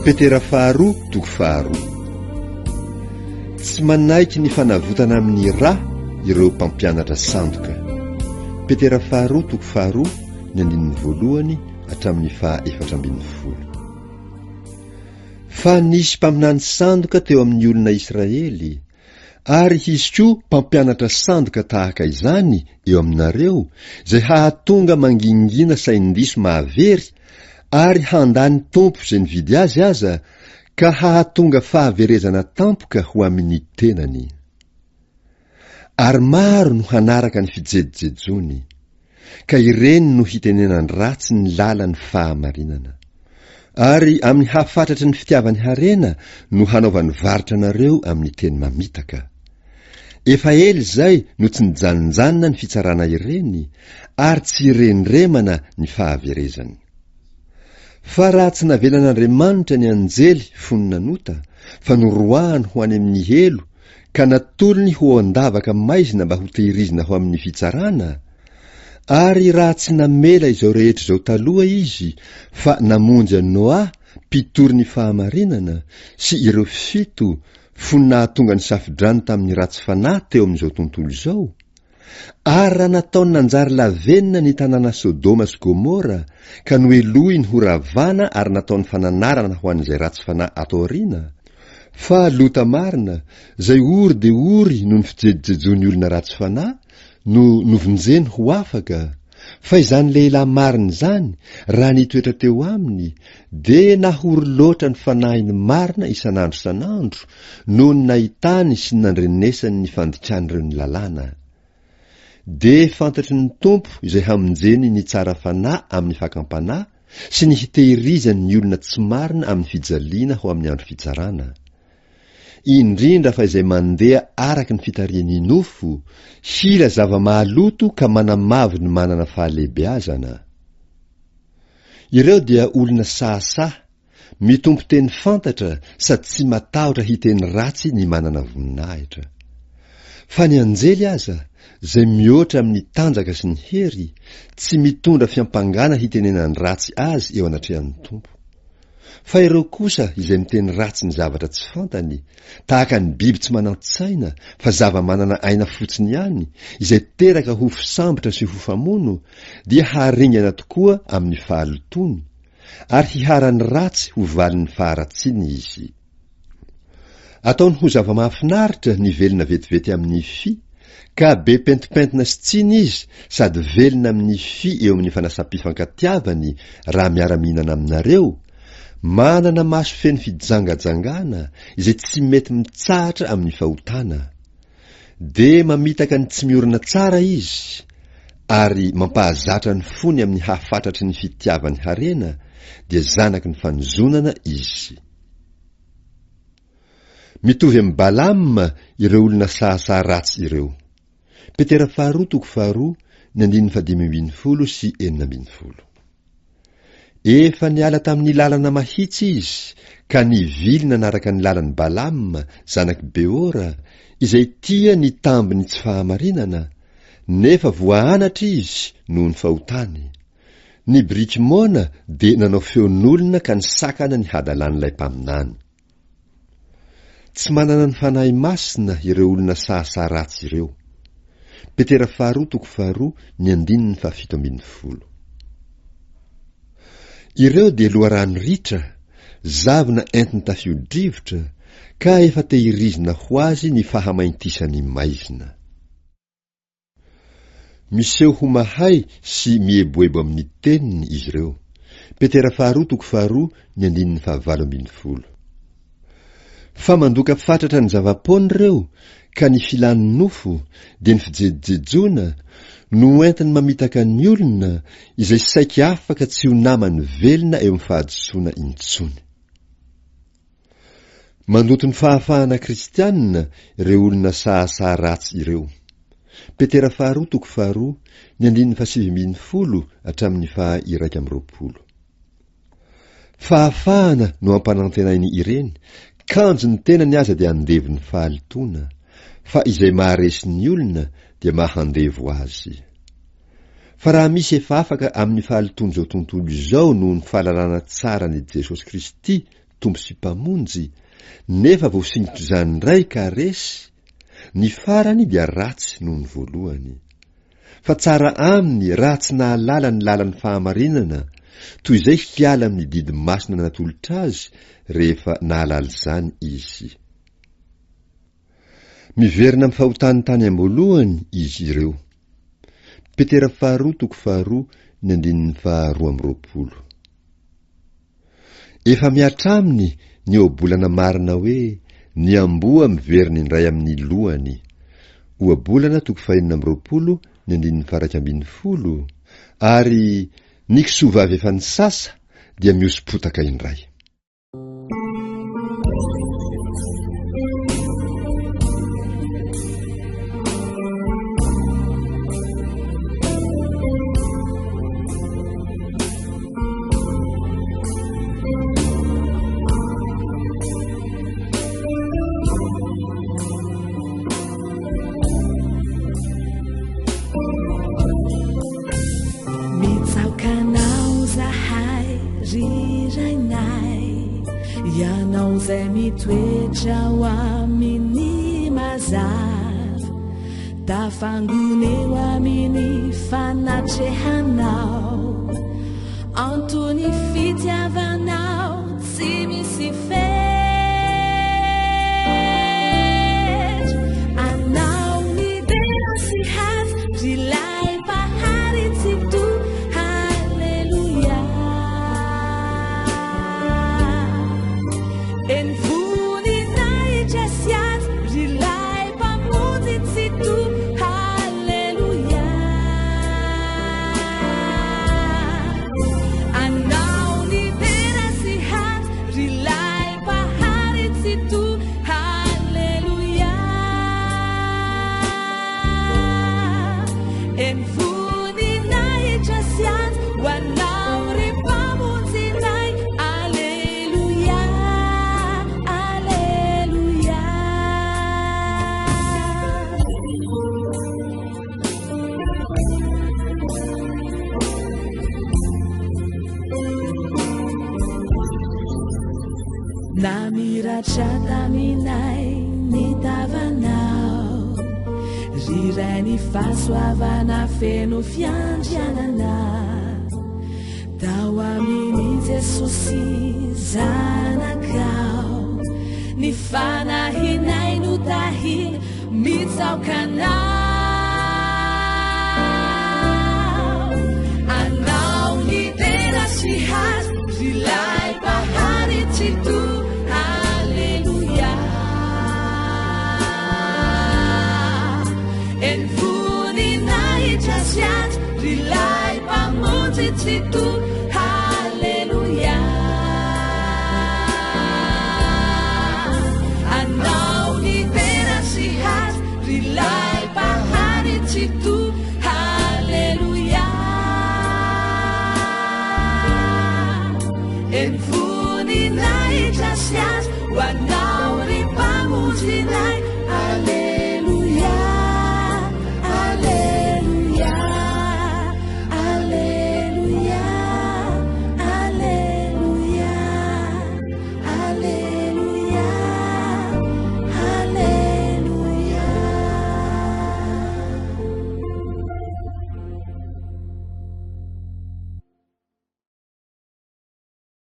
Petera faharoa toko faharoa. Tsy manaiky ny fanavotana amin'ny ra ireo mpampianatra sandoka. Petera faharoa toko faharoa ny andininy voalohany hatramin'ny faha 14. Fa nisy mpaminany sandoka teo amin'ny olona Israely, Ary hisy koa mpampianatra sandoka tahaka izany eo aminareo, izay hahatonga mangingina sain-diso mahavery, ary handà ny Tompo izay nividy azy aza, ka hahatonga fahaverezana tampoka ho amin' ny tenany. Ary maro no hanaraka ny fijejojejoany. Ka ireny no hitenenan-dratsy ny lalan'ny fahamarinana. Ary amin'ny hafatratry ny fitiavany harena no hanaovany varotra anareo amin'ny teny mamitaka. Efa ela izay no tsy nijanonjanona ny fitsarana ireny, ary tsy rendremana ny fahaverezany. Fa raha tsy navelan'Andriamanitra ny anjely fony nanota, fa noroahany ho any amin'ny helo ka natolony ho ao an-davaka maizina mba hotehirizina ho amin'ny fitsarana, ary raha tsy namela izao rehetra izao taloha izy fa namonjy an'i Noa, mpitory ny fahamarinana, sy ireo fito, fony nahatonga ny safodrano tamin'ny ratsy fanahy teo amin'izao tontolo izao, Ary raha nataony nanjary lavenona ny tanàna Sodoma sy Gomora, ka nohelohiny ho ravana ary nataony fananarana ho an'izay ratsy fanahy ato aoriana, fa Lota marina, izay ory dia ory noho ny fijejojejoan'ny olona ratsy fanahy, no novonjeny ho afaka, fa izany lehilahy marina izany, raha nitoetra teo aminy, dia nahory loatra ny fanahiny marina isan'andro isan'andro, noho ny nahitany sy ny nandrenesany ny fandikan'ireo ny lalàna. Dia fantatry ny Tompo izay hamonjeny ny tsara fanahy amin'ny fakam-panahy sy ny hitehirizany ny olona tsy marina amin'ny fijaliana ho amin'ny andro fitsarana. Indrindra fa izay mandeha araka ny fitarihan'ny nofo, hila zava-mahaloto ka manamavo ny manana fahalehibeazana. Ireo dia olona sahasaha, mitompo teny fantatra sady tsy matahotra hiteny ratsy ny manana voninahitra. Fa ny anjely aza, izay mihoatra amin'ny tanjaka sy ny hery, tsy mitondra fiampangana hitenenan-dratsy azy eo anatrehan'ny Tompo. Fa ireo kosa izay miteny ratsy ny zavatra tsy fantany, tahaka ny biby tsy manan-tsaina fa zava-manana aina fotsiny ihany, izay teraka ho fisambotra sy ho famono, dia haringana tokoa amin'ny fahalotoany, ary hiharan'ny ratsy ho valin'ny faharatsiany izy. Ataony ho zava-mahafinaritra ny velona vetivety amin'ny fy, ka be pentimpentina sy tsiny izy sady velona amin'ny fy eo amin'ny fanasam-pifankatiavany raha miara-mihinana aminareo, manana maso feno fijangajangana izay tsy mety mitsahatra amin'ny fahotana. Dia mamitaka ny tsy miorina tsara izy, ary mampahazatra ny fony amin'ny hafatratry ny fitiavany harena, dia zanaky ny fanozonana izy. Mitovy amin'i Balama ireo olona sahasaha ratsy ireo. Petera faharoa toko faharoa ny andininy fahadimy ambinifolo sy 16. Efa niala tamin'ny lalana mahitsy izy ka nivily nanaraka ny lalan'i Balama zanak'i Beora izay tia ny tambin'ny tsy fahamarinana, nefa voaanatra izy noho ny fahotany. Ny biriky moana dia nanao feon'olona ka nisakana ny hadalan'ilay mpaminany. Tsy manana ny Fanahy Masina ireo olona sahasaha ratsy ireo. Petera faharoa toko faharoa ny andininy fahafito ambinifolo. Ireo dia loharano ritra, zavona entin'ny tafio-drivotra, ka efa tehirizina ho azy ny fahamaintisan'ny maizina. Miseho ho mahay sy mieboebo amin'ny teniny izy ireo. Petera faharoa toko faharoa ny andininy fahavalo ambinifolo. Fa mandoka fatratra ny zava-poana ireo ka ny filan'ny nofo, dia ny fijejojejoana, no entiny mamitaka ny olona izay saiky afaka tsy ho namany velona eo amin'ny fahadisoana intsony. Mandoto ny fahafahana kristianina ireo olona sahasaha ratsy ireo. Petera faharoa toko faharoa, ny andininy fahasivy ambinifolo hatramin'ny faha 21. Fahafahana no ampanantenainy ireny, kanjo ny tenany aza dia andevon'ny fahalotoana, fa izay maharesy ny olona dia mahandevo azy. Fa raha misy efa afaka amin'ny fahalotoan'izao tontolo izao noho ny fahalalana tsara an'i Jesosy Kristy, Tompo sy Mpamonjy, nefa voasingotr'izany indray ka resy, ny farany dia ratsy noho ny voalohany. Fa tsara aminy raha tsy nahalala ny lalan'ny fahamarinana toy izay hiala amin'ny didy masina natolotra azy rehefa nahalala izany izy. Miverina amin'ny fahotany tany am-boalohany izy ireo. Petera faharoa toko faharoa ny andininy faha 22. Efa mihatra aminy ny ohabolana marina hoe ny amboa miverina indray amin'ny lohany. Ohabolana toko faha-26 ny andininy faha-11, ary ny kisoa vavy efa nisasa dia mihoso-potaka indray. Mitsaoka anao zahay ry Rainay, Ianao izay mitoetra ao amin'ny mazava, Tafangona eo amin'ny fanatrehanao, Antony fitiavanao tsy misy fetra. Anao ny dera sy haja, ry Ilay Mpahary Tsitoha, Haleloia. Eny voninahitra sy haja, ry Ilay Mpamonjy Tsitoha, Haleloia. Anao ny dera sy haja, ry Ilay Mpahary Tsitoha, Haleloia. Eny voninahitra sy haja ho anao ry Mpamonjinay, Aleloia, Aleloia. Namiratra taminay ny tavanao, ry Rain'ny fahasoavana feno fiandrianana. Tao amin'i Jesosy Zanakao, ny fanahinay no tahina mitsaoka Anao. Anao ny dera sy haja, ry Ilay Mpahary Tsitoha. Haleloia. Eny voninahitra sy haja, ry Ilay Mpamonjy Tsitoha. Haleloia. Anao ny dera sy haja, ry Ilay Mpahary Tsitoha. Haleloia. Eny voninahitra sy haja ho anao ry Mpamonjinay. Haleloia.